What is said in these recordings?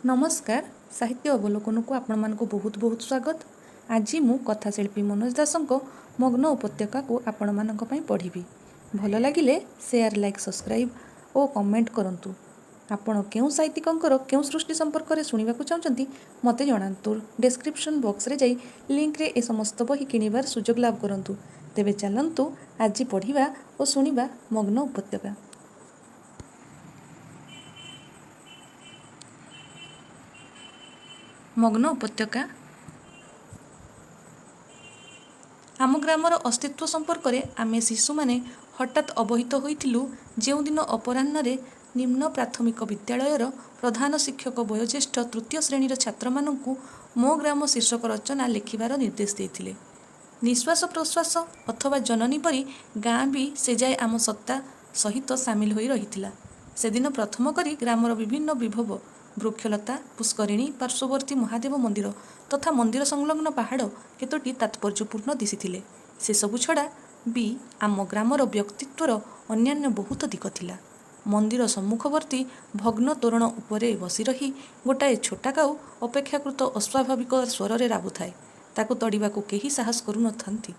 ନମସ୍କାର, ସାହିତ୍ୟ ଅବଲୋକନକୁ ଆପଣମାନଙ୍କୁ ବହୁତ ବହୁତ ସ୍ୱାଗତ। ଆଜି ମୁଁ କଥାଶିଳ୍ପୀ ମନୋଜ ଦାସଙ୍କ ମଗ୍ନ ଉପତ୍ୟକାକୁ ଆପଣମାନଙ୍କ ପାଇଁ ପଢ଼ିବି। ଭଲ ଲାଗିଲେ ସେୟାର, ଲାଇକ୍, ସବସ୍କ୍ରାଇବ୍ ଓ କମେଣ୍ଟ କରନ୍ତୁ। ଆପଣ କେଉଁ ସାହିତ୍ୟିକଙ୍କର କେଉଁ ସୃଷ୍ଟି ସମ୍ପର୍କରେ ଶୁଣିବାକୁ ଚାହୁଁଛନ୍ତି, ମୋତେ ଜଣାନ୍ତୁ। ଡେସ୍କ୍ରିପସନ୍ ବକ୍ସରେ ଯାଇ ଲିଙ୍କରେ ଏ ସମସ୍ତ ବହି କିଣିବାର ସୁଯୋଗ ଲାଭ କରନ୍ତୁ। ତେବେ ଚାଲନ୍ତୁ, ଆଜି ପଢ଼ିବା ଓ ଶୁଣିବା ମଗ୍ନ ଉପତ୍ୟକା। ମଗ୍ନ ଉପତ୍ୟକା। ଆମ ଗ୍ରାମର ଅସ୍ତିତ୍ୱ ସମ୍ପର୍କରେ ଆମେ ଶିଶୁମାନେ ହଠାତ୍ ଅବହିତ ହୋଇଥିଲୁ ଯେଉଁଦିନ ଅପରାହ୍ନରେ ନିମ୍ନ ପ୍ରାଥମିକ ବିଦ୍ୟାଳୟର ପ୍ରଧାନ ଶିକ୍ଷକ ବୟୋଜ୍ୟେଷ୍ଠ ତୃତୀୟ ଶ୍ରେଣୀର ଛାତ୍ରମାନଙ୍କୁ 'ମୋ ଗ୍ରାମ' ଶୀର୍ଷକ ରଚନା ଲେଖିବାର ନିର୍ଦ୍ଦେଶ ଦେଇଥିଲେ। ନିଃଶ୍ୱାସ ପ୍ରଶ୍ୱାସ ଅଥବା ଜନନୀ ପରି ଗାଁ ବି ସେଯାଏ ଆମ ସତ୍ତା ସହିତ ସାମିଲ ହୋଇ ରହିଥିଲା। ସେଦିନ ପ୍ରଥମ କରି ଗ୍ରାମର ବିଭିନ୍ନ ବିଭବ, ବୃକ୍ଷଲତା, ପୁଷ୍କରିଣୀ, ପାର୍ଶ୍ୱବର୍ତ୍ତୀ ମହାଦେବ ମନ୍ଦିର ତଥା ମନ୍ଦିର ସଂଲଗ୍ନ ପାହାଡ଼ କେତୋଟି ତାତ୍ପର୍ଯ୍ୟପୂର୍ଣ୍ଣ ଦିଶିଥିଲେ। ସେସବୁ ଛଡ଼ା ବି ଆମ ଗ୍ରାମର ବ୍ୟକ୍ତିତ୍ୱର ଅନ୍ୟାନ୍ୟ ବହୁତ ଦିଗ ଥିଲା। ମନ୍ଦିର ସମ୍ମୁଖବର୍ତ୍ତୀ ଭଗ୍ନ ତୋରଣ ଉପରେ ବସିରହି ଗୋଟାଏ ଛୋଟା କାଉ ଅପେକ୍ଷାକୃତ ଅସ୍ୱାଭାବିକ ସ୍ୱରରେ ରାବୁଥାଏ। ତାକୁ ତଡ଼ିବାକୁ କେହି ସାହସ କରୁ ନ ଥାନ୍ତି।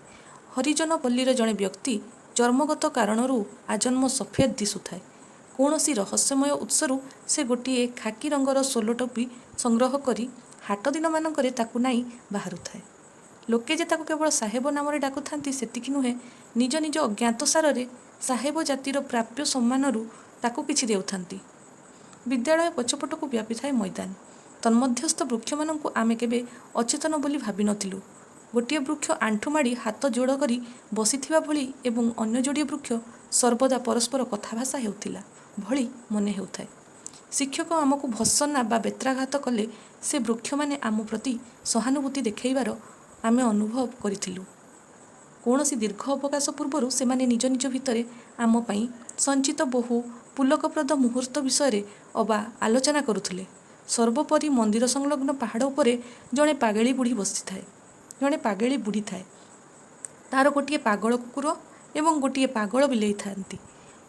ହରିଜନ ପଲ୍ଲୀର ଜଣେ ବ୍ୟକ୍ତି ଚର୍ମଗତ କାରଣରୁ ଆଜନ୍ମ ସଫେଦ ଦିଶୁଥାଏ। କୌଣସି ରହସ୍ୟମୟ ଉତ୍ସରୁ ସେ ଗୋଟିଏ ଖାକି ରଙ୍ଗର ସୋଲ ଟୋପି ସଂଗ୍ରହ କରି ହାଟ ଦିନମାନଙ୍କରେ ତାକୁ ନାଇ ବାହାରୁଥାଏ। ଲୋକେ ଯେ ତାକୁ କେବଳ ସାହେବ ନାମରେ ଡାକୁଥାନ୍ତି ସେତିକି ନୁହେଁ, ନିଜ ନିଜ ଅଜ୍ଞାତସାରରେ ସାହେବ ଜାତିର ପ୍ରାପ୍ୟ ସମ୍ମାନରୁ ତାକୁ କିଛି ଦେଉଥାନ୍ତି। ବିଦ୍ୟାଳୟ ପଛପଟକୁ ବ୍ୟାପିଥାଏ ମଇଦାନ। ତନ୍ମଧ୍ୟସ୍ଥ ବୃକ୍ଷମାନଙ୍କୁ ଆମେ କେବେ ଅଚେତନ ବୋଲି ଭାବି ନ ଥିଲୁ। ଗୋଟିଏ ବୃକ୍ଷ ଆଣ୍ଠୁମାଡ଼ି ହାତ ଯୋଡ଼ କରି ବସିଥିବା ଭଳି ଏବଂ ଅନ୍ୟ ଯୋଡ଼ିଏ ବୃକ୍ଷ ସର୍ବଦା ପରସ୍ପର କଥାଭାଷା ହେଉଥିଲା ଭଳି ମନେ ହେଉଥାଏ। ଶିକ୍ଷକ ଆମକୁ ଭର୍ତ୍ସନା ବା ବେତ୍ରାଘାତ କଲେ ସେ ବୃକ୍ଷମାନେ ଆମ ପ୍ରତି ସହାନୁଭୂତି ଦେଖାଇବାର ଆମେ ଅନୁଭବ କରିଥିଲୁ। କୌଣସି ଦୀର୍ଘ ଅବକାଶ ପୂର୍ବରୁ ସେମାନେ ନିଜ ନିଜ ଭିତରେ ଆମ ପାଇଁ ସଞ୍ଚିତ ବହୁ ପୁଲକପ୍ରଦ ମୁହୂର୍ତ୍ତ ବିଷୟରେ ଅବା ଆଲୋଚନା କରୁଥିଲେ। ସର୍ବୋପରି ମନ୍ଦିର ସଂଲଗ୍ନ ପାହାଡ଼ ଉପରେ ଜଣେ ପାଗେଳୀ ବୁଢ଼ୀ ବସିଥାଏ, ଜଣେ ପାଗେଳୀ ବୁଢ଼ୀ ଥାଏ। ତା'ର ଗୋଟିଏ ପାଗଳ କୁକୁର ଏବଂ ଗୋଟିଏ ପାଗଳ ବିଲେଇ ଥାନ୍ତି।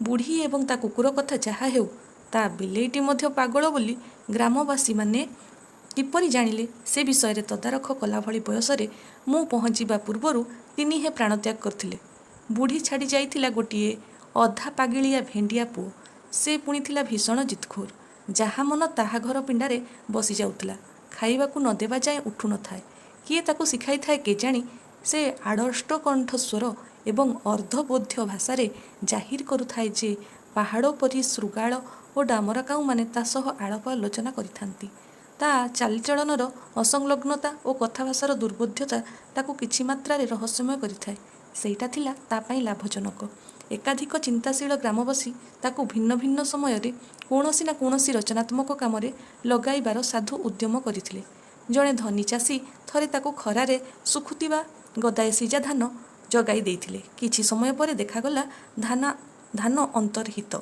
ବୁଢ଼ୀ ଏବଂ ତା କୁକୁର କଥା ଯାହା ହେଉ, ତା ବିଲେଇଟି ମଧ୍ୟ ପାଗଳ ବୋଲି ଗ୍ରାମବାସୀମାନେ କିପରି ଜାଣିଲେ, ସେ ବିଷୟରେ ତଦାରଖ କଲାଭଳି ବୟସରେ ମୁଁ ପହଞ୍ଚିବା ପୂର୍ବରୁ ତିନିହେଁ ପ୍ରାଣତ୍ୟାଗ କରିଥିଲେ। ବୁଢ଼ୀ ଛାଡ଼ି ଯାଇଥିଲା ଗୋଟିଏ ଅଧାପାଗିଳିଆ ଭେଣ୍ଡିଆ ପୁଅ। ସେ ପୁଣି ଥିଲା ଭୀଷଣ ଜିଦ୍ଖୋର। ଯାହା ମନ ତାହା ଘର ପିଣ୍ଡାରେ ବସି ଯାଉଥିଲା। ଖାଇବାକୁ ନ ଦେବା ଯାଏ ଉଠୁ ନ ଥାଏ। କିଏ ତାକୁ ଶିଖାଇଥାଏ କେଜାଣି, ସେ ଆଡ଼ଷ୍ଟ କଣ୍ଠସ୍ୱର ଏବଂ ଅର୍ଦ୍ଧବୋଧ୍ୟ ଭାଷାରେ ଜାହିର କରୁଥାଏ ଯେ ପାହାଡ଼ୋପରି ଶୃଗାଳ ଓ ଡାମରା କାଉମାନେ ତା ସହ ଆଳାପ ଆଲୋଚନା କରିଥାନ୍ତି। ତା ଚାଲିଚଳନର ଅସଂଲଗ୍ନତା ଓ କଥାଭାଷାର ଦୁର୍ବୋଧ୍ୟତା ତାକୁ କିଛି ମାତ୍ରାରେ ରହସ୍ୟମୟ କରିଥାଏ। ସେଇଟା ଥିଲା ତା ପାଇଁ ଲାଭଜନକ। ଏକାଧିକ ଚିନ୍ତାଶୀଳ ଗ୍ରାମବାସୀ ତାକୁ ଭିନ୍ନ ଭିନ୍ନ ସମୟରେ କୌଣସି ନା କୌଣସି ରଚନାତ୍ମକ କାମରେ ଲଗାଇବାର ସାଧୁ ଉଦ୍ୟମ କରିଥିଲେ। ଜଣେ ଧନୀ ଚାଷୀ ଥରେ ତାକୁ ଖରାରେ ଶୁଖୁଥିବା ଗଦାଏ ସିଝା ଧାନ ଯୋଗାଇ ଦେଇଥିଲେ। କିଛି ସମୟ ପରେ ଦେଖାଗଲା ଧାନ ଅନ୍ତର୍ହିତ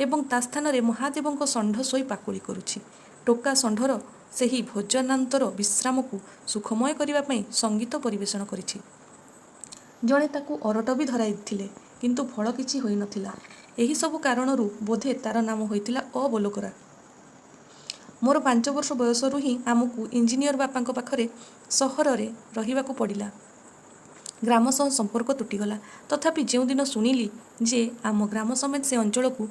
ଏବଂ ତା ସ୍ଥାନରେ ମହାଦେବଙ୍କ ଷଣ୍ଢ ଶୋଇ ପାକୁଳି କରୁଛି। ଟୋକା ଷଣ୍ଢର ସେହି ଭୋଜନାନ୍ତର ବିଶ୍ରାମକୁ ସୁଖମୟ କରିବା ପାଇଁ ସଙ୍ଗୀତ ପରିବେଷଣ କରିଛି। ଜଣେ ତାକୁ ଅରଟ ବି ଧରାଇଥିଲେ, କିନ୍ତୁ ଫଳ କିଛି ହୋଇ ନ ଥିଲା। ଏହିସବୁ କାରଣରୁ ବୋଧେ ତା'ର ନାମ ହୋଇଥିଲା ଅବୋଲକରା। ମୋର 5 ବର୍ଷ ବୟସରୁ ହିଁ ଆମକୁ ଇଞ୍ଜିନିୟର ବାପାଙ୍କ ପାଖରେ ସହରରେ ରହିବାକୁ ପଡ଼ିଲା। ଗ୍ରାମ ସହ ସମ୍ପର୍କ ତୁଟିଗଲା। ତଥାପି ଯେଉଁଦିନ ଶୁଣିଲି ଯେ ଆମ ଗ୍ରାମ ସମେତ ସେ ଅଞ୍ଚଳକୁ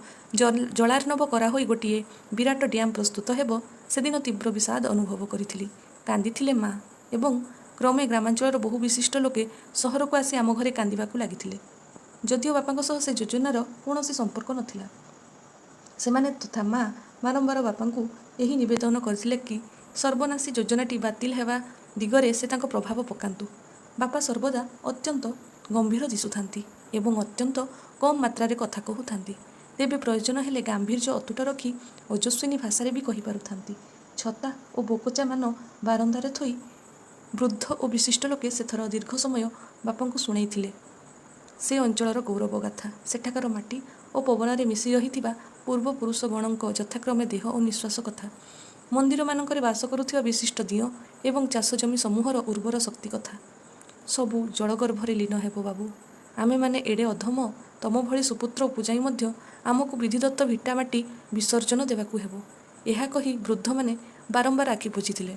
ଜଳାର୍ଣ୍ଣବ କରାହୋଇ ଗୋଟିଏ ବିରାଟ ଡ୍ୟାମ ପ୍ରସ୍ତୁତ ହେବ, ସେଦିନ ତୀବ୍ର ବିଷାଦ ଅନୁଭବ କରିଥିଲି। କାନ୍ଦିଥିଲେ ମା ଏବଂ କ୍ରମେ ଗ୍ରାମାଞ୍ଚଳର ବହୁ ବିଶିଷ୍ଟ ଲୋକେ ସହରକୁ ଆସି ଆମ ଘରେ କାନ୍ଦିବାକୁ ଲାଗିଥିଲେ, ଯଦିଓ ବାପାଙ୍କ ସହ ସେ ଯୋଜନାର କୌଣସି ସମ୍ପର୍କ ନ ଥିଲା। ସେମାନେ ତଥା ମା ବାରମ୍ବାର ବାପାଙ୍କୁ ଏହି ନିବେଦନ କରିଥିଲେ କି ସର୍ବନାଶୀ ଯୋଜନାଟି ବାତିଲ ହେବା ଦିଗରେ ସେ ତାଙ୍କ ପ୍ରଭାବ ପକାନ୍ତୁ। ବାପା ସର୍ବଦା ଅତ୍ୟନ୍ତ ଗମ୍ଭୀର ଦିଶୁଥାନ୍ତି ଏବଂ ଅତ୍ୟନ୍ତ କମ୍ ମାତ୍ରାରେ କଥା କହୁଥାନ୍ତି। ତେବେ ପ୍ରୟୋଜନ ହେଲେ ଗାମ୍ଭୀର୍ଯ୍ୟ ଅତୁଟ ରଖି ଓଜସ୍ୱିନୀ ଭାଷାରେ ବି କହିପାରୁଥାନ୍ତି। ଛତା ଓ ବୋକଚାମାନ ବାରନ୍ଦାରେ ଥୋଇ ବୃଦ୍ଧ ଓ ବିଶିଷ୍ଟ ଲୋକେ ସେଥର ଦୀର୍ଘ ସମୟ ବାପାଙ୍କୁ ଶୁଣେଇଥିଲେ ସେ ଅଞ୍ଚଳର ଗୌରବଗାଥା, ସେଠାକାର ମାଟି ଓ ପବନରେ ମିଶି ରହିଥିବା ପୂର୍ବପୁରୁଷଗଣଙ୍କ ଯଥାକ୍ରମେ ଦେହ ଓ ନିଃଶ୍ୱାସ କଥା, ମନ୍ଦିରମାନଙ୍କରେ ବାସ କରୁଥିବା ବିଶିଷ୍ଟ ଦିଅଁ ଏବଂ ଚାଷଜମି ସମୂହର ଉର୍ବର ଶକ୍ତି କଥା। ସବୁ ଜଳଗର୍ଭରେ ଲୀନ ହେବ ବାବୁ! ଆମେମାନେ ଏଡ଼େ ଅଧମ, ତମ ଭଳି ସୁପୁତ୍ର ଉପୁଜାଇ ମଧ୍ୟ ଆମକୁ ବିଧିଦତ୍ତ ଭିଟାମାଟି ବିସର୍ଜନ ଦେବାକୁ ହେବ। ଏହା କହି ବୃଦ୍ଧମାନେ ବାରମ୍ବାର ଆଖି ପୋଛିଥିଲେ।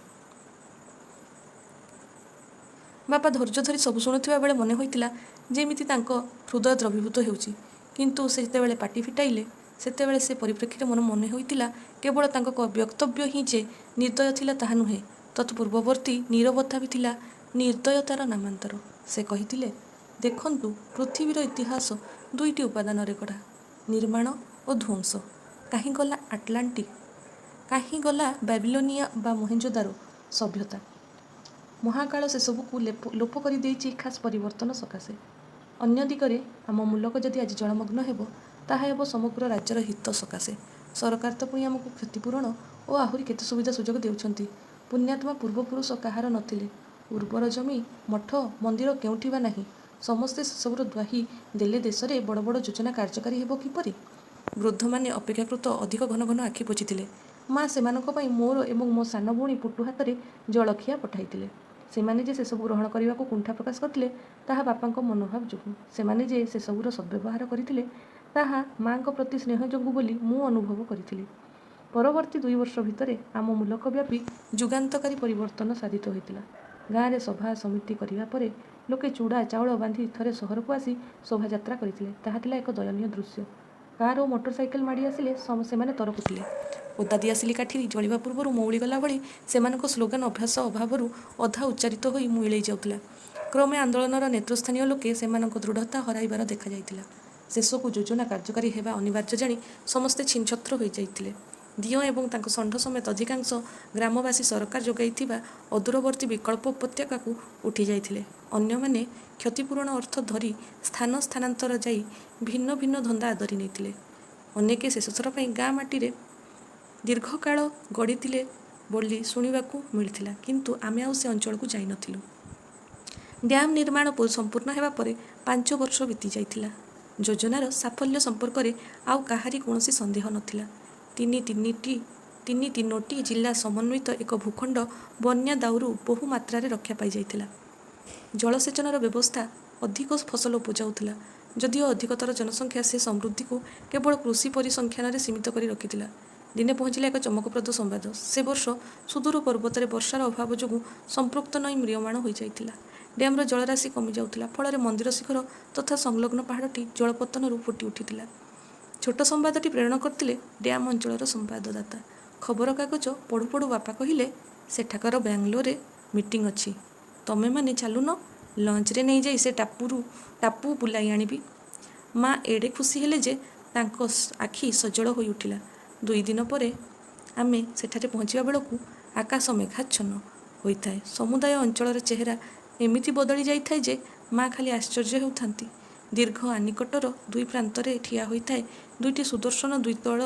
ବାପା ଧୈର୍ଯ୍ୟ ଧରି ସବୁ ଶୁଣୁଥିବା ବେଳେ ମନେ ହୋଇଥିଲା ଯେମିତି ତାଙ୍କ ହୃଦୟ ଦ୍ରବୀଭୂତ ହେଉଛି। କିନ୍ତୁ ସେ ଯେତେବେଳେ ପାଟି ଫିଟାଇଲେ, ସେତେବେଳେ ସେ ପରିପ୍ରେକ୍ଷୀରେ ମୋର ମନେ ହୋଇଥିଲା କେବଳ ତାଙ୍କ ବକ୍ତବ୍ୟ ହିଁ ଯେ ନିର୍ଦ୍ଦୟ ଥିଲା ତାହା ନୁହେଁ, ତତ୍ପୂର୍ବବର୍ତ୍ତୀ ନୀରବତା ବି ଥିଲା ନିର୍ଦ୍ଦୟତାର ନାମାନ୍ତର। ସେ କହିଥିଲେ, ଦେଖନ୍ତୁ, ପୃଥିବୀର ଇତିହାସ ଦୁଇଟି ଉପାଦାନରେ ଗଢ଼ା, ନିର୍ମାଣ ଓ ଧ୍ୱଂସ। କାହିଁ ଗଲା ଆଟଲାଣ୍ଟିସ୍, କାହିଁ ଗଲା ବାବିଲୋନିଆ ବା ମହେଞ୍ଜୋଦାରୋ ସଭ୍ୟତା। ମହାକାଳ ସେସବୁକୁ ଲୋପ କରିଦେଇଛି ଖାସ୍ ପରିବର୍ତ୍ତନ ସକାଶେ। ଅନ୍ୟ ଦିଗରେ ଆମ ମୁଲକ ଯଦି ଆଜି ଜଳମଗ୍ନ ହେବ, ତାହା ହେବ ସମଗ୍ର ରାଜ୍ୟର ହିତ ସକାଶେ। ସରକାର ତ ପୁଣି ଆମକୁ କ୍ଷତିପୂରଣ ଓ ଆହୁରି କେତେ ସୁବିଧା ସୁଯୋଗ ଦେଉଛନ୍ତି। ପୁଣ୍ୟାତ୍ମା ପୂର୍ବପୁରୁଷ କାହାର ନ ଥିଲେ? ଉର୍ବର ଜମି, ମଠ, ମନ୍ଦିର କେଉଁଠି ବା ନାହିଁ? ସମସ୍ତେ ସେସବୁର ଦ୍ୱାହି ଦେଲେ ଦେଶରେ ବଡ଼ ବଡ଼ ଯୋଜନା କାର୍ଯ୍ୟକାରୀ ହେବ କିପରି? ବୃଦ୍ଧମାନେ ଅପେକ୍ଷାକୃତ ଅଧିକ ଘନ ଘନ ଆଖି ପୋଛିଥିଲେ। ମା ସେମାନଙ୍କ ପାଇଁ ମୋର ଏବଂ ମୋ ସାନ ଭଉଣୀ ପୁଟୁ ହାତରେ ଜଳଖିଆ ପଠାଇଥିଲେ। ସେମାନେ ଯେ ସେସବୁ ଗ୍ରହଣ କରିବାକୁ କୁଣ୍ଠା ପ୍ରକାଶ କରିଥିଲେ, ତାହା ବାପାଙ୍କ ମନୋଭାବ ଯୋଗୁଁ। ସେମାନେ ଯେ ସେସବୁର ସଦ୍ବ୍ୟବହାର କରିଥିଲେ, ତାହା ମା'ଙ୍କ ପ୍ରତି ସ୍ନେହ ଯୋଗୁଁ ବୋଲି ମୁଁ ଅନୁଭବ କରିଥିଲି। ପରବର୍ତ୍ତୀ 2 ବର୍ଷ ଭିତରେ ଆମ ମୁଲକବ୍ୟାପୀ ଯୁଗାନ୍ତକାରୀ ପରିବର୍ତ୍ତନ ସାଧିତ ହୋଇଥିଲା। ଗାଁରେ ସଭା ସମିତି କରିବା ପରେ ଲୋକେ ଚୁଡ଼ା ଚାଉଳ ବାନ୍ଧି ଥରେ ସହରକୁ ଆସି ଶୋଭାଯାତ୍ରା କରିଥିଲେ। ତାହା ଥିଲା ଏକ ଦୟନୀୟ ଦୃଶ୍ୟ। କାର ଓ ମୋଟର ସାଇକେଲ ମାଡ଼ି ଆସିଲେ ସେମାନେ ତରକୁଥିଲେ। ଓଦା ଦିଆସିଲି କାଠି ଜଳିବା ପୂର୍ବରୁ ମଉଳି ଗଲା ଭଳି ସେମାନଙ୍କ ସ୍ଲୋଗାନ ଅଭ୍ୟାସ ଅଭାବରୁ ଅଧା ଉଚ୍ଚାରିତ ହୋଇ ମିଳେଇ ଯାଉଥିଲା। କ୍ରମେ ଆନ୍ଦୋଳନର ନେତୃସ୍ଥାନୀୟ ଲୋକେ ସେମାନଙ୍କ ଦୃଢ଼ତା ହରାଇବାର ଦେଖାଯାଇଥିଲା। ଶେଷକୁ ଯୋଜନା କାର୍ଯ୍ୟକାରୀ ହେବା ଅନିବାର୍ଯ୍ୟ ଜାଣି ସମସ୍ତେ ଛିନ୍ଛତ୍ର ହୋଇଯାଇଥିଲେ। ଦିଅଁ ଏବଂ ତାଙ୍କ ଷଣ୍ଢ ସମେତ ଅଧିକାଂଶ ଗ୍ରାମବାସୀ ସରକାର ଯୋଗାଇଥିବା ଅଦୂରବର୍ତ୍ତୀ ବିକଳ୍ପ ଉପତ୍ୟକାକୁ ଉଠିଯାଇଥିଲେ। ଅନ୍ୟମାନେ କ୍ଷତିପୂରଣ ଅର୍ଥ ଧରି ସ୍ଥାନ ସ୍ଥାନାନ୍ତର ଯାଇ ଭିନ୍ନ ଭିନ୍ନ ଧନ୍ଦା ଆଦରି ନେଇଥିଲେ। ଅନେକେ ଶେଷଥର ପାଇଁ ଗାଁ ମାଟିରେ ଦୀର୍ଘକାଳ ଗଡ଼ିଥିଲେ ବୋଲି ଶୁଣିବାକୁ ମିଳିଥିଲା। କିନ୍ତୁ ଆମେ ଆଉ ସେ ଅଞ୍ଚଳକୁ ଯାଇନଥିଲୁ। ଡ୍ୟାମ୍ ନିର୍ମାଣ ସମ୍ପୂର୍ଣ୍ଣ ହେବା ପରେ 5 ବର୍ଷ ବିତିଯାଇଥିଲା। ଯୋଜନାର ସାଫଲ୍ୟ ସମ୍ପର୍କରେ ଆଉ କାହାରି କୌଣସି ସନ୍ଦେହ ନଥିଲା। ତିନି ତିନୋଟି ଜିଲ୍ଲା ସମନ୍ୱିତ ଏକ ଭୂଖଣ୍ଡ ବନ୍ୟା ଦାଉରୁ ବହୁ ମାତ୍ରାରେ ରକ୍ଷା ପାଇଯାଇଥିଲା। ଜଳସେଚନର ବ୍ୟବସ୍ଥା ଅଧିକ ଫସଲ ଉପଜାଉଥିଲା। ଯଦିଓ ଅଧିକତର ଜନସଂଖ୍ୟା ସେ ସମୃଦ୍ଧିକୁ କେବଳ କୃଷି ପରିସଂଖ୍ୟାନରେ ସୀମିତ କରି ରଖିଥିଲା। ଦିନେ ପହଞ୍ଚିଲା ଏକ ଚମକପ୍ରଦ ସମ୍ବାଦ। ସେ ବର୍ଷ ସୁଦୂର ପର୍ବତରେ ବର୍ଷାର ଅଭାବ ଯୋଗୁଁ ସମ୍ପୃକ୍ତ ନଈ ମ୍ରିୟମାଣ ହୋଇଯାଇଥିଲା। ଡ୍ୟାମ୍ର ଜଳରାଶି କମିଯାଉଥିଲା। ଫଳରେ ମନ୍ଦିର ଶିଖର ତଥା ସଂଲଗ୍ନ ପାହାଡ଼ଟି ଜଳପତନରୁ ଫୁଟି ଉଠିଥିଲା। ଛୋଟ ସମ୍ବାଦଟି ପ୍ରେରଣ କରିଥିଲେ ଡ୍ୟାମ୍ ଅଞ୍ଚଳର ସମ୍ବାଦଦାତା। ଖବରକାଗଜ ପଢ଼ୁ ପଢ଼ୁ ବାପା କହିଲେ, ସେଠାକାର ବାଙ୍ଗାଲୋରେ ମିଟିଂ ଅଛି। ତମେମାନେ ଚାଲୁନ, ଲଞ୍ଚରେ ନେଇଯାଇ ସେ ଟାପୁ ବୁଲାଇ ଆଣିବି। ମା ଏଡ଼େ ଖୁସି ହେଲେ ଯେ ତାଙ୍କ ଆଖି ସଜଳ ହୋଇଉଠିଲା। 2 ଦିନ ପରେ ଆମେ ସେଠାରେ ପହଞ୍ଚିବା ବେଳକୁ ଆକାଶ ମେଘାଚ୍ଛନ୍ନ ହୋଇଥାଏ। ସମୁଦାୟ ଅଞ୍ଚଳର ଚେହେରା ଏମିତି ବଦଳି ଯାଇଥାଏ ଯେ ମା ଖାଲି ଆଶ୍ଚର୍ଯ୍ୟ ହେଉଥାନ୍ତି। ଦୀର୍ଘ ଆନିକଟର ଦୁଇ ପ୍ରାନ୍ତରେ ଠିଆ ହୋଇଥାଏ ଦୁଇଟି ସୁଦର୍ଶନ ଦ୍ୱିତଳ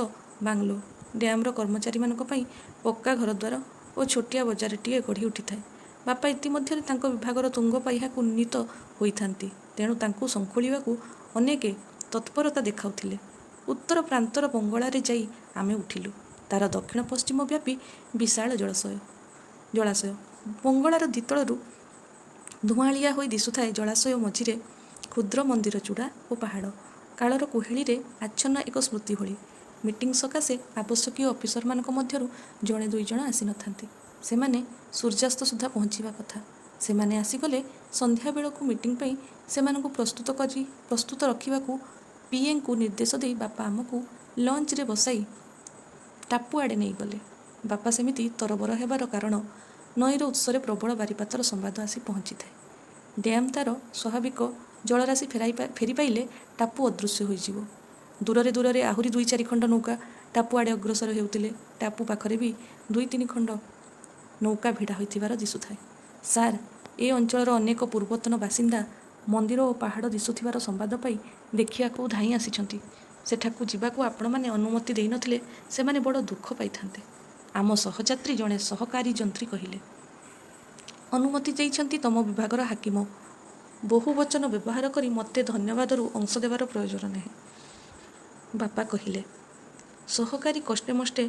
ବାଙ୍ଗାଲୋ। ଡ୍ୟାମ୍ର କର୍ମଚାରୀମାନଙ୍କ ପାଇଁ ପକ୍କା ଘରଦ୍ୱାର ଓ ଛୋଟିଆ ବଜାରଟିଏ ଗଢ଼ି ଉଠିଥାଏ। ବାପା ଇତିମଧ୍ୟରେ ତାଙ୍କ ବିଭାଗର ତୁଙ୍ଗ ପାହ୍ୟାକୁ ଉନ୍ନୀତ ହୋଇଥାନ୍ତି। ତେଣୁ ତାଙ୍କୁ ସଙ୍ଖୋଳିବାକୁ ଅନେକେ ତତ୍ପରତା ଦେଖାଉଥିଲେ। ଉତ୍ତର ପ୍ରାନ୍ତର ବଙ୍ଗଳାରେ ଯାଇ ଆମେ ଉଠିଲୁ। ତା'ର ଦକ୍ଷିଣ ପଶ୍ଚିମ ବ୍ୟାପୀ ବିଶାଳ ଜଳାଶୟ। ବଙ୍ଗଳାର ଦ୍ୱିତଳରୁ ଧୂଆଁଳିଆ ହୋଇ ଦିଶୁଥାଏ ଜଳାଶୟ ମଝିରେ କ୍ଷୁଦ୍ର ମନ୍ଦିର ଚୂଡ଼ା ଓ ପାହାଡ଼, କାଳର କୁହେଳିରେ ଆଚ୍ଛନ୍ନ ଏକ ସ୍ମୃତି ଭଳି। ମିଟିଂ ସକାଶେ ଆବଶ୍ୟକୀୟ ଅଫିସରମାନଙ୍କ ମଧ୍ୟରୁ ଜଣେ ଦୁଇଜଣ ଆସିନଥାନ୍ତି। ସେମାନେ ସୂର୍ଯ୍ୟାସ୍ତ ସୁଦ୍ଧା ପହଞ୍ଚିବା କଥା। ସେମାନେ ଆସିଗଲେ ସନ୍ଧ୍ୟାବେଳକୁ ମିଟିଂ ପାଇଁ ସେମାନଙ୍କୁ ପ୍ରସ୍ତୁତ ରଖିବାକୁ ପି. ଏ. ଙ୍କୁ ନିର୍ଦ୍ଦେଶ ଦେଇ ବାପା ଆମକୁ ଲଞ୍ଚରେ ବସାଇ ଟାପୁ ଆଡ଼େ ନେଇଗଲେ। ବାପା ସେମିତି ତରବର ହେବାର କାରଣ, ନଈର ଉତ୍ସରେ ପ୍ରବଳ ବାରିପାତର ସମ୍ବାଦ ଆସି ପହଞ୍ଚିଥାଏ। ଡ୍ୟାମ୍ ତା'ର ସ୍ୱାଭାବିକ ଜଳରାଶି ଫେରିପାଇଲେ ଟାପୁ ଅଦୃଶ୍ୟ ହୋଇଯିବ। ଦୂରରେ ଦୂରରେ ଆହୁରି ଦୁଇ ଚାରିଖଣ୍ଡ ନୌକା ଟାପୁ ଆଡ଼େ ଅଗ୍ରସର ହେଉଥିଲେ। ଟାପୁ ପାଖରେ ବି ଦୁଇ ତିନିଖଣ୍ଡ ନୌକା ଭିଡ଼ା ହୋଇଥିବାର ଦିଶୁଥାଏ। ସାର୍, ଏ ଅଞ୍ଚଳର ଅନେକ ପୂର୍ବତନ ବାସିନ୍ଦା ମନ୍ଦିର ଓ ପାହାଡ଼ ଦିଶୁଥିବାର ସମ୍ବାଦ ପାଇ ଦେଖିବାକୁ ଧାଇଁ ଆସିଛନ୍ତି। ସେଠାକୁ ଯିବାକୁ ଆପଣମାନେ ଅନୁମତି ଦେଇନଥିଲେ ସେମାନେ ବଡ଼ ଦୁଃଖ ପାଇଥାନ୍ତେ, ଆମ ସହଯାତ୍ରୀ ଜଣେ ସହକାରୀ ଯନ୍ତ୍ରୀ କହିଲେ। ଅନୁମତି ଦେଇଛନ୍ତି ତମ ବିଭାଗର ହାକିମ। ବହୁବଚନ ବ୍ୟବହାର କରି ମୋତେ ଧନ୍ୟବାଦରୁ ଅଂଶ ଦେବାର ପ୍ରୟୋଜନ ନାହିଁ, ବାପା କହିଲେ। ସହକାରୀ କଷ୍ଟେମଷ୍ଟେ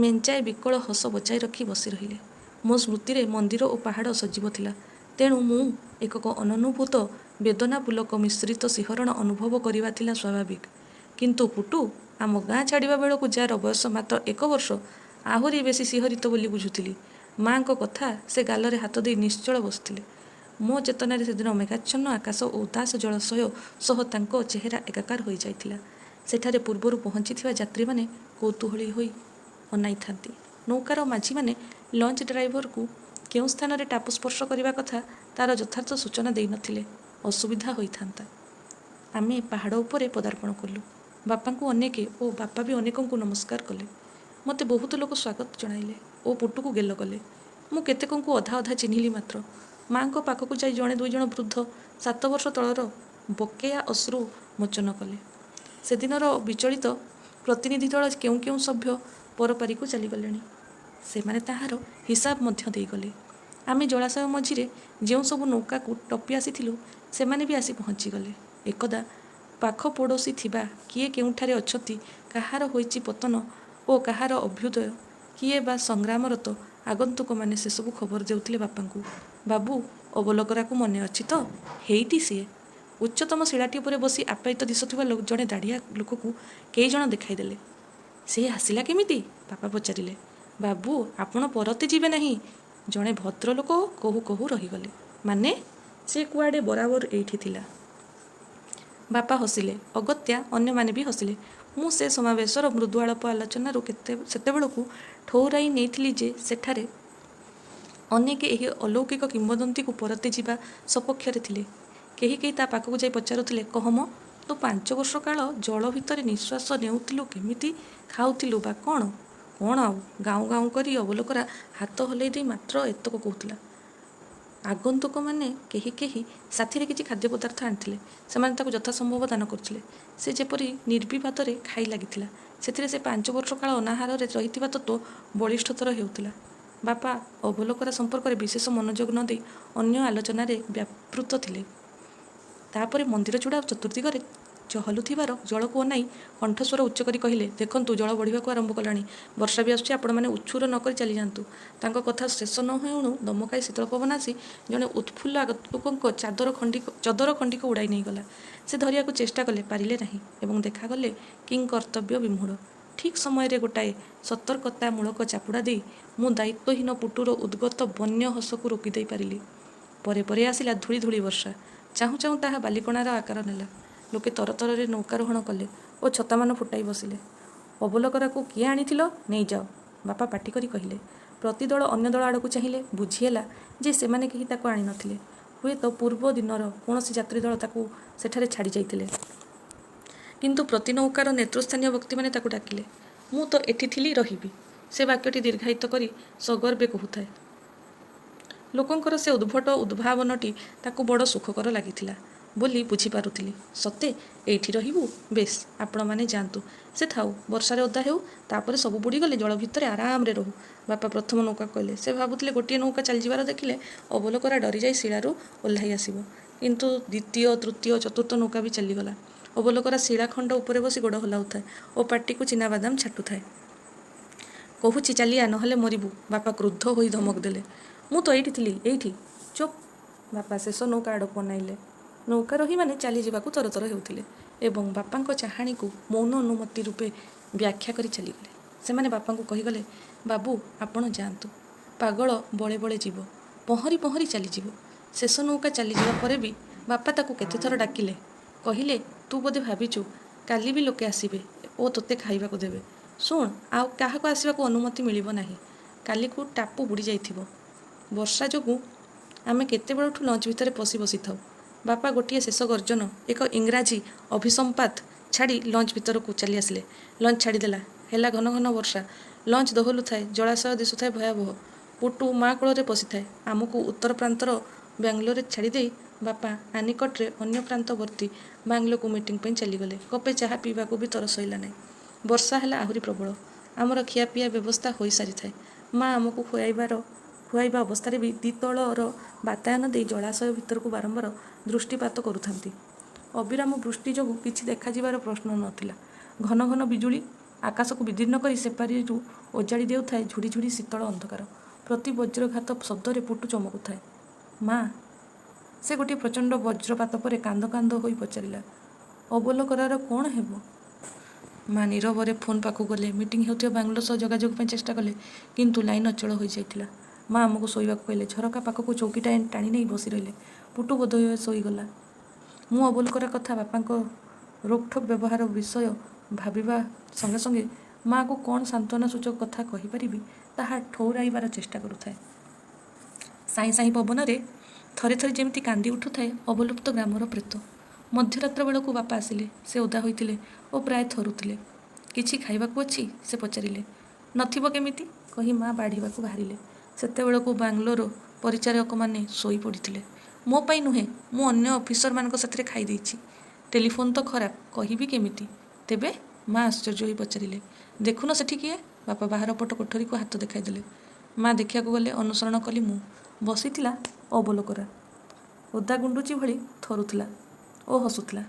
ମେଞ୍ଚାଏ ବିକଳ ହସ ବଚାଇ ରଖି ବସି ରହିଲେ। ମୋ ସ୍ମୃତିରେ ମନ୍ଦିର ଓ ପାହାଡ଼ ସଜୀବ ଥିଲା। ତେଣୁ ମୁଁ ଏକ ଅନନୁଭୂତ ବେଦନାପୁଲକ ମିଶ୍ରିତ ଶିହରଣ ଅନୁଭବ କରିବା ଥିଲା ସ୍ୱାଭାବିକ। କିନ୍ତୁ ପୁଟୁ, ଆମ ଗାଁ ଛାଡ଼ିବା ବେଳକୁ ଯା'ର ବୟସ ମାତ୍ର ଏକ ବର୍ଷ, ଆହୁରି ବେଶି ଶିହରିତ ବୋଲି ବୁଝୁଥିଲି। ମା'ଙ୍କ କଥା ସେ ଗାଲରେ ହାତ ଦେଇ ନିଶ୍ଚଳ ବସିଥିଲେ। ମୋ ଚେତନାରେ ସେଦିନ ମେଘାଚ୍ଛନ୍ନ ଆକାଶ ଓ ଉଦାସ ଜଳାଶୟ ସହ ତାଙ୍କ ଚେହେରା ଏକାକାର ହୋଇ ଯାଇଥିଲା। ସେଠାରେ ପୂର୍ବରୁ ପହଞ୍ଚିଥିବା ଯାତ୍ରୀମାନେ କୌତୂହଳୀ ହୋଇ ଅନାଇଥାନ୍ତି। ନୌକାର ମାଝିମାନେ ଲଞ୍ଚ ଡ୍ରାଇଭରକୁ କେଉଁ ସ୍ଥାନରେ ଟାପୁ ସ୍ପର୍ଶ କରିବା କଥା ତା'ର ଯଥାର୍ଥ ସୂଚନା ଦେଇ ନ ଥିଲେ ଅସୁବିଧା ହୋଇଥାନ୍ତା। ଆମେ ପାହାଡ଼ ଉପରେ ପଦାର୍ପଣ କଲୁ। ବାପାଙ୍କୁ ଅନେକେ ଓ ବାପା ବି ଅନେକଙ୍କୁ ନମସ୍କାର କଲେ। ମୋତେ ବହୁତ ଲୋକ ସ୍ୱାଗତ ଜଣାଇଲେ ଓ ପୁଟୁକୁ ଗେଲ କଲେ। ମୁଁ କେତେକଙ୍କୁ ଅଧା ଅଧା ଚିହ୍ନିଲି ମାତ୍ର। ମା'ଙ୍କ ପାଖକୁ ଯାଇ ଜଣେ ଦୁଇଜଣ ବୃଦ୍ଧ 7 ବର୍ଷ ତଳର ବକେୟା ଅଶ୍ରୁ ମୋଚନ କଲେ। ସେଦିନର ବିଚଳିତ ପ୍ରତିନିଧି ଦଳର କେଉଁ କେଉଁ ସଭ୍ୟ ପରପାରିକୁ ଚାଲିଗଲେଣି, ସେମାନେ ତାହାର ହିସାବ ମଧ୍ୟ ଦେଇଗଲେ। ଆମେ ଜଳାଶୟ ମଝିରେ ଯେଉଁସବୁ ନୌକାକୁ ଟପି ଆସିଥିଲୁ, ସେମାନେ ବି ଆସି ପହଞ୍ଚିଗଲେ। ଏକଦା ପାଖପଡ଼ୋଶୀ ଥିବା କିଏ କେଉଁଠାରେ ଅଛନ୍ତି, କାହାର ହୋଇଛି ପତନ ଓ କାହାର ଅଭ୍ୟୁଦୟ, କିଏ ବା ସଂଗ୍ରାମରତ, ଆଗନ୍ତୁକମାନେ ସେସବୁ ଖବର ଦେଉଥିଲେ ବାପାଙ୍କୁ। ବାବୁ, ଅବୋଲକରାକୁ ମନେ ଅଛି ତ? ହେଇଟି ସିଏ। ଉଚ୍ଚତମ ଶିଳାଟି ଉପରେ ବସି ଆପ୍ୟାୟିତ ଦିଶୁଥିବା ଜଣେ ଦାଢ଼ିଆ ଲୋକକୁ କେଇଜଣ ଦେଖାଇଦେଲେ। ସେ ଆସିଲା କେମିତି? ବାପା ପଚାରିଲେ। ବାବୁ, ଆପଣ ପରତେ ଯିବେ ନାହିଁ, ଜଣେ ଭଦ୍ରଲୋକ କହୁ କହୁ ରହିଗଲେ। ମାନେ? ସେ କୁଆଡ଼େ ବରାବର ଏଇଠି ଥିଲା। ବାପା ହସିଲେ। ଅଗତ୍ୟା ଅନ୍ୟମାନେ ବି ହସିଲେ। ମୁଁ ସେ ସମାବେଶର ମୃଦୁ ଆଳାପ ଆଲୋଚନାରୁ ସେତେବେଳକୁ ଠଉରାଇ ନେଇଥିଲି ଯେ ସେଠାରେ ଅନେକେ ଏହି ଅଲୌକିକ କିମ୍ବଦନ୍ତୀକୁ ପରତେ ଯିବା ସପକ୍ଷରେ ଥିଲେ। କେହି କେହି ତା' ପାଖକୁ ଯାଇ ପଚାରୁଥିଲେ, କହ ମ, ତୁ 5 ବର୍ଷ କାଳ ଜଳ ଭିତରେ ନିଃଶ୍ୱାସ ନେଉଥିଲୁ କେମିତି, ଖାଉଥିଲୁ ବା କ'ଣ? କ'ଣ ଆଉ, ଗାଉଁ ଗାଉଁ କରି ଅବୋଲକରା ହାତ ହଲେଇ ଦେଇ ମାତ୍ର ଏତକ କହୁଥିଲା। ଆଗନ୍ତୁକମାନେ କେହି କେହି ସାଥିରେ କିଛି ଖାଦ୍ୟପଦାର୍ଥ ଆଣିଥିଲେ। ସେମାନେ ତାକୁ ଯଥାସମ୍ଭବ ଦାନ କରୁଥିଲେ। ସେ ଯେପରି ନିର୍ବିବାଦରେ ଖାଇ ଲାଗିଥିଲା, ସେଥିରେ ସେ 5 ବର୍ଷ କାଳ ଅନାହାରରେ ରହିଥିବା ତତ୍ତ୍ୱ ବଳିଷ୍ଠତର ହେଉଥିଲା। ବାପା ଅବୋଲକରା ସମ୍ପର୍କରେ ବିଶେଷ ମନୋଯୋଗ ନ ଦେଇ ଅନ୍ୟ ଆଲୋଚନାରେ ବ୍ୟାପୃତ ଥିଲେ। ତା'ପରେ ମନ୍ଦିର ଚୂଡ଼ା ଚତୁର୍ଦ୍ଦିଗରେ ଚହଲୁଥିବାର ଜଳକୁ ଅନାଇ କଣ୍ଠସ୍ୱର ଉଚ୍ଚ କରି କହିଲେ, ଦେଖନ୍ତୁ, ଜଳ ବଢ଼ିବାକୁ ଆରମ୍ଭ କଲାଣି। ବର୍ଷା ବି ଆସୁଛି। ଆପଣମାନେ ଉଛୁର ନ କରି ଚାଲିଯାଆନ୍ତୁ। ତାଙ୍କ କଥା ଶେଷ ନ ହେଉଣୁ ଦମକାଏ ଶୀତଳ ପବନ ଆସି ଜଣେ ଉତ୍ଫୁଲ୍ଲ ଆଗନ୍ତୁକଙ୍କ ଚଦର ଖଣ୍ଡିକ ଉଡ଼ାଇ ନେଇଗଲା। ସେ ଧରିବାକୁ ଚେଷ୍ଟା କଲେ, ପାରିଲେ ନାହିଁ ଏବଂ ଦେଖାଗଲେ କିଂକର୍ତ୍ତବ୍ୟବିମୂଢ଼। ଠିକ୍ ସମୟରେ ଗୋଟାଏ ସତର୍କତାମୂଳକ ଚାପୁଡ଼ା ଦେଇ ମୁଁ ଦାୟିତ୍ୱହୀନ ପୁଟୁର ଉଦ୍ଗତ ବନ୍ୟ ହସକୁ ରୋକିଦେଇ ପାରିଲି। ପରେ ପରେ ଆସିଲା ଧୂଳି ଧୂଳି ବର୍ଷା। ଚାହୁଁ ଚାହୁଁ ତାହା ବାଲିକଣାର ଆକାର ନେଲା। ଲୋକେ ତରତରରେ ନୌକାରୋହଣ କଲେ ଓ ଛତାମାନ ଫୁଟାଇ ବସିଲେ। ଅବୋଲକରାକୁ କିଏ ଆଣିଥିଲ, ନେଇଯାଅ, ବାପା ପାଟି କରି କହିଲେ। ପ୍ରତି ଦଳ ଅନ୍ୟ ଦଳ ଆଡ଼କୁ ଚାହିଁଲେ। ବୁଝିହେଲା ଯେ ସେମାନେ କେହି ତାକୁ ଆଣି ନ ଥିଲେ। ହୁଏତ ପୂର୍ବ ଦିନର କୌଣସି ଯାତ୍ରୀଦଳ ତାକୁ ସେଠାରେ ଛାଡ଼ି ଯାଇଥିଲେ। କିନ୍ତୁ ପ୍ରତି ନୌକାର ନେତୃସ୍ଥାନୀୟ ବ୍ୟକ୍ତିମାନେ ତାକୁ ଡାକିଲେ। ମୁଁ ତ ଏଠି ଥିଲି, ରହିବି। ସେ ବାକ୍ୟଟି ଦୀର୍ଘାୟିତ କରି ସଗର୍ବେ କହୁଥାଏ। ଲୋକଙ୍କର ସେ ଉଦ୍ଭଟ ଉଦ୍ଭାବନଟି ତାକୁ ବଡ଼ ସୁଖକର ଲାଗିଥିଲା ବୋଲି ବୁଝିପାରୁଥିଲି। ସତେ, ଏଇଠି ରହିବୁ? ବେଶ୍, ଆପଣମାନେ ଯାଆନ୍ତୁ। ସେ ଥାଉ, ବର୍ଷାରେ ଓଦା ହେଉ। ତା'ପରେ ସବୁ ବୁଡ଼ିଗଲେ ଜଳ ଭିତରେ ଆରାମରେ ରହୁ, ବାପା ପ୍ରଥମ ନୌକାକୁ କହିଲେ। ସେ ଭାବୁଥିଲେ ଗୋଟିଏ ନୌକା ଚାଲିଯିବାର ଦେଖିଲେ ଅବୋଲକରା ଡରିଯାଇ ଶିଳାରୁ ଓହ୍ଲାଇ ଆସିବ। କିନ୍ତୁ ଦ୍ୱିତୀୟ, ତୃତୀୟ, ଚତୁର୍ଥ ନୌକା ବି ଚାଲିଗଲା। ଅବୋଲକରା ଶିଳାଖଣ୍ଡ ଉପରେ ବସି ଗୋଡ଼ ହଲାଉଥାଏ ଓ ପାଟିକୁ ଚିନାବାଦାମ ଛାଟୁଥାଏ। କହୁଛି ଚାଲିଆ, ନହେଲେ ମରିବୁ, ବାପା କ୍ରୁଦ୍ଧ ହୋଇ ଧମକ ଦେଲେ। ମୁଁ ତ ଏଇଠି ଥିଲି, ଏଇଠି। ଚୁପ୍! ବାପା ଶେଷ ନୌକା ଆଡ଼କୁ ଅନାଇଲେ। ନୌକାରୋହୀମାନେ ଚାଲିଯିବାକୁ ତରତର ହେଉଥିଲେ ଏବଂ ବାପାଙ୍କ ଚାହାଣୀକୁ ମୌନ ଅନୁମତି ରୂପେ ବ୍ୟାଖ୍ୟା କରି ଚାଲିଗଲେ। ସେମାନେ ବାପାଙ୍କୁ କହିଗଲେ, ବାବୁ, ଆପଣ ଯାଆନ୍ତୁ। ପାଗଳ ବଳେ ବଳେ ଯିବ, ପହଁରି ପହଁରି ଚାଲିଯିବ। ଶେଷ ନୌକା ଚାଲିଯିବା ପରେ ବି ବାପା ତାକୁ କେତେଥର ଡାକିଲେ। କହିଲେ, ତୁ ବୋଧେ ଭାବିଛୁ କାଲି ବି ଲୋକେ ଆସିବେ ଓ ତୋତେ ଖାଇବାକୁ ଦେବେ। ଶୁଣ, ଆଉ କାହାକୁ ଆସିବାକୁ ଅନୁମତି ମିଳିବ ନାହିଁ। କାଲିକୁ ଟାପୁ ବୁଡ଼ିଯାଇଥିବ। ବର୍ଷା ଯୋଗୁଁ ଆମେ କେତେବେଳଠୁ ଲଞ୍ଚ ଭିତରେ ପଶି ବସିଥାଉ। ବାପା ଗୋଟିଏ ଶେଷ ଗର୍ଜନ, ଏକ ଇଂରାଜୀ ଅଭିସମ୍ପାତ ଛାଡ଼ି ଲଞ୍ଚ ଭିତରକୁ ଚାଲିଆସିଲେ। ଲଞ୍ଚ ଛାଡ଼ିଦେଲା। ହେଲା ଘନ ଘନ ବର୍ଷା। ଲଞ୍ଚ ଦୋହଲୁଥାଏ। ଜଳାଶୟ ଦିଶୁଥାଏ ଭୟାବହ। ପୁଟୁ ମା କୋଳରେ ପଶିଥାଏ। ଆମକୁ ଉତ୍ତର ପ୍ରାନ୍ତର ବାଙ୍ଗ୍ଲୋରେ ଛାଡ଼ିଦେଇ ବାପା ଆନିକଟରେ ଅନ୍ୟ ପ୍ରାନ୍ତବର୍ତ୍ତୀ ବାଙ୍ଗ୍ଲୋକୁ ମିଟିଂ ପାଇଁ ଚାଲିଗଲେ। କପେ ଚାହା ପିଇବାକୁ ବି ତରସ ହେଲା ନାହିଁ। ବର୍ଷା ହେଲା ଆହୁରି ପ୍ରବଳ। ଆମର ଖିଆପିଆ ବ୍ୟବସ୍ଥା ହୋଇ ସାରିଥାଏ। ମା ଆମକୁ ଖୁଆଇବା ଅବସ୍ଥାରେ ବି ଦ୍ୱିତଳର ବାତାୟନ ଦେଇ ଜଳାଶୟ ଭିତରକୁ ବାରମ୍ବାର ଦୃଷ୍ଟିପାତ କରୁଥାନ୍ତି। ଅବିରାମ ବୃଷ୍ଟି ଯୋଗୁଁ କିଛି ଦେଖାଯିବାର ପ୍ରଶ୍ନ ନ ଥିଲା। ଘନ ଘନ ବିଜୁଳି ଆକାଶକୁ ବିଦୀର୍ଣ୍ଣ କରି ସେପାରିରୁ ଓଜାଡ଼ି ଦେଉଥାଏ ଝୁଡ଼ି ଝୁଡ଼ି ଶୀତଳ ଅନ୍ଧକାର। ପ୍ରତି ବଜ୍ରଘାତ ଶବ୍ଦରେ ପୁଟୁ ଚମକୁଥାଏ। ମା, ସେ ଗୋଟିଏ ପ୍ରଚଣ୍ଡ ବଜ୍ରପାତ ପରେ କାନ୍ଦ କାନ୍ଦ ହୋଇ ପଚାରିଲା, ଅବୋଲକରାର କ'ଣ ହେବ? ମା ନୀରବରେ ଫୋନ୍ ପାଖକୁ ଗଲେ। ମିଟିଂ ହେଉଥିବା ବାଙ୍ଗାଲୋର ସହ ଯୋଗାଯୋଗ ପାଇଁ ଚେଷ୍ଟା କଲେ। କିନ୍ତୁ ଲାଇନ୍ ଅଚଳ ହୋଇଯାଇଥିଲା। ମା ଆମକୁ ଶୋଇବାକୁ କହିଲେ। ଝରକା ପାଖକୁ ଚୌକିଟାଏ ଟାଣିନେଇ ବସିରହିଲେ। ପୁଟୁ ବୋଧହୁଏ ଶୋଇଗଲା। ମୁଁ ଅବୋଲକରା କଥା, ବାପାଙ୍କ ରୋକଠୋକ୍ ବ୍ୟବହାର ବିଷୟ ଭାବିବା ସଙ୍ଗେ ସଙ୍ଗେ ମାଆକୁ କ'ଣ ସାନ୍ତ୍ୱନାସୂଚକ କଥା କହିପାରିବି, ତାହା ଠଉରାଇବାର ଚେଷ୍ଟା କରୁଥାଏ। ସାଇଁ ସାଇଁ ପବନରେ ଥରେ ଥରେ ଯେମିତି କାନ୍ଦି ଉଠୁଥାଏ ଅବଲୁପ୍ତ ଗ୍ରାମର ପ୍ରେତ। ମଧ୍ୟରାତ୍ର ବେଳକୁ ବାପା ଆସିଲେ। ସେ ଓଦା ହୋଇଥିଲେ ଓ ପ୍ରାୟ ଥରୁଥିଲେ। କିଛି ଖାଇବାକୁ ଅଛି? ସେ ପଚାରିଲେ। ନଥିବ କେମିତି? କହି ମା ବାଢ଼ିବାକୁ ବାହାରିଲେ। ସେତେବେଳକୁ ବାଙ୍ଗାଲୋର ପରିଚାରକମାନେ ଶୋଇ ପଡ଼ିଥିଲେ। ମୋ ପାଇଁ ନୁହେଁ, ମୁଁ ଅନ୍ୟ ଅଫିସରମାନଙ୍କ ସାଥିରେ ଖାଇ ଦେଇଛି। ଟେଲିଫୋନ୍ ତ ଖରାପ, କହିବି କେମିତି? ତେବେ? ମା ଆଶ୍ଚର୍ଯ୍ୟ ହୋଇ ପଚାରିଲେ। ଦେଖୁନ ସେଠି କିଏ? ବାପା ବାହାରପଟ କୋଠରୀକୁ ହାତ ଦେଖାଇଦେଲେ। ମା ଦେଖିବାକୁ ଗଲେ, ଅନୁସରଣ କଲି ମୁଁ। ବସିଥିଲା ଅବୋଲକରା। ଓଦା ଗୁଣ୍ଡୁଚି ଭଳି ଥରୁଥିଲା ଓ ହସୁଥିଲା।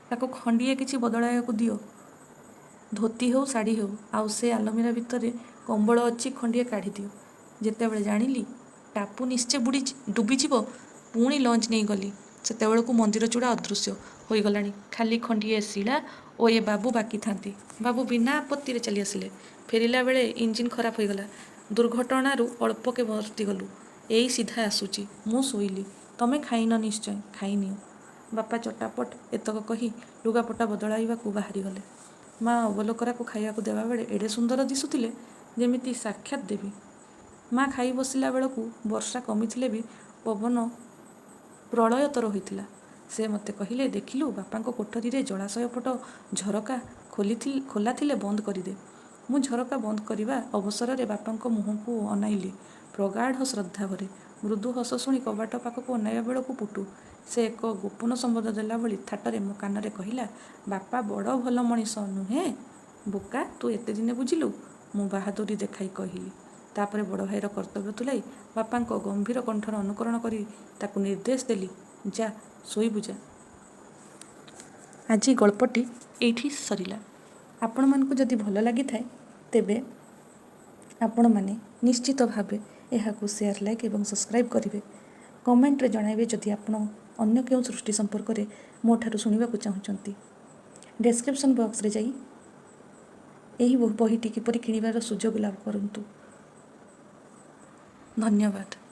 ତାକୁ ଖଣ୍ଡିଏ କିଛି ବଦଳାଇବାକୁ ଦିଅ। ଧୋତି ହେଉ, ଶାଢ଼ି ହେଉ। ଆଉ ସେ ଆଲମିରା ଭିତରେ କମ୍ବଳ ଅଛି, ଖଣ୍ଡିଏ କାଢ଼ିଦିଅ। ଯେତେବେଳେ ଜାଣିଲି ଟାପୁ ନିଶ୍ଚେ ଡୁବିଯିବ, ପୁଣି ଲଞ୍ଚ ନେଇ ଗଲି। ସେତେବେଳକୁ ମନ୍ଦିର ଚୂଡ଼ା ଅଦୃଶ୍ୟ ହୋଇଗଲାଣି। ଖାଲି ଖଣ୍ଡିଏ ଶିଳା ଓ ଏ ବାବୁ ବାକି ଥାନ୍ତି। ବାବୁ ବିନା ଆପତ୍ତିରେ ଚାଲିଆସିଲେ। ଫେରିଲା ବେଳେ ଇଞ୍ଜିନ୍ ଖରାପ ହୋଇଗଲା। ଦୁର୍ଘଟଣାରୁ ଅଳ୍ପକେ ବର୍ତ୍ତିଗଲୁ। ଏଇ ସିଧା ଆସୁଛି। ମୁଁ ଶୋଇଲି। ତମେ ଖାଇନ ନିଶ୍ଚୟ, ଖାଇନିଅ। ବାପା ଚଟାପଟ ଏତକ କହି ଲୁଗାପଟା ବଦଳାଇବାକୁ ବାହାରିଗଲେ। ମା ଅବୋଲକରାକୁ ଖାଇବାକୁ ଦେବାବେଳେ ଏଡ଼େ ସୁନ୍ଦର ଦିଶୁଥିଲେ, ଯେମିତି ସାକ୍ଷାତ୍ ଦେବୀ। ମା ଖାଇ ବସିଲା ବେଳକୁ ବର୍ଷା କମିଥିଲେ ବି ପବନ ପ୍ରଳୟତର ହୋଇଥିଲା। ସେ ମୋତେ କହିଲେ, ଦେଖିଲୁ, ବାପାଙ୍କ କୋଠରୀରେ ଜଳାଶୟ ପଟ ଝରକା ଖୋଲାଥିଲେ ବନ୍ଦ କରିଦେ। ମୁଁ ଝରକା ବନ୍ଦ କରିବା ଅବସରରେ ବାପାଙ୍କ ମୁହଁକୁ ଅନାଇଲି ପ୍ରଗାଢ଼ ଶ୍ରଦ୍ଧାଭରେ। ମୃଦୁ ହସ ଶୁଣି କବାଟ ପାଖକୁ ଅନାଇବା ବେଳକୁ ପୁଟୁ। ସେ ଏକ ଗୋପନ ସମ୍ବାଦ ଦେଲା ଭଳି ଥାଟରେ ମୋ କାନରେ କହିଲା, ବାପା ବଡ଼ ଭଲ ମଣିଷ ନୁହେଁ? ବୋକା, ତୁ ଏତେଦିନେ ବୁଝିଲୁ? ମୁଁ ବାହାଦୁରୀ ଦେଖାଇ କହିଲି। ତାପରେ ବଡ଼ ଭାଇର କର୍ତ୍ତବ୍ୟ ତୁଲାଇ ବାପାଙ୍କ ଗମ୍ଭୀର କଣ୍ଠର ଅନୁକରଣ କରି ତାକୁ ନିର୍ଦ୍ଦେଶ ଦେଲି, ଯା, ଶୋଇବୁ ଯା। ଆଜି ଗଳ୍ପଟି ଏଇଠି ସରିଲା। ଆପଣମାନଙ୍କୁ ଯଦି ଭଲ ଲାଗିଥାଏ, ତେବେ ଆପଣମାନେ ନିଶ୍ଚିତ ଭାବେ ଏହାକୁ ସେୟାର, ଲାଇକ୍ ଏବଂ ସବସ୍କ୍ରାଇବ୍ କରିବେ। କମେଣ୍ଟରେ ଜଣାଇବେ ଯଦି ଆପଣ ଅନ୍ୟ କେଉଁ ସୃଷ୍ଟି ସମ୍ପର୍କରେ ମୋ ଠାରୁ ଶୁଣିବାକୁ ଚାହୁଁଛନ୍ତି। ଡେସ୍କ୍ରିପସନ୍ ବକ୍ସରେ ଯାଇ ଏହି ବହିଟି କିପରି କିଣିବାର ସୁଯୋଗ ଲାଭ କରନ୍ତୁ। ଧନ୍ୟବାଦ।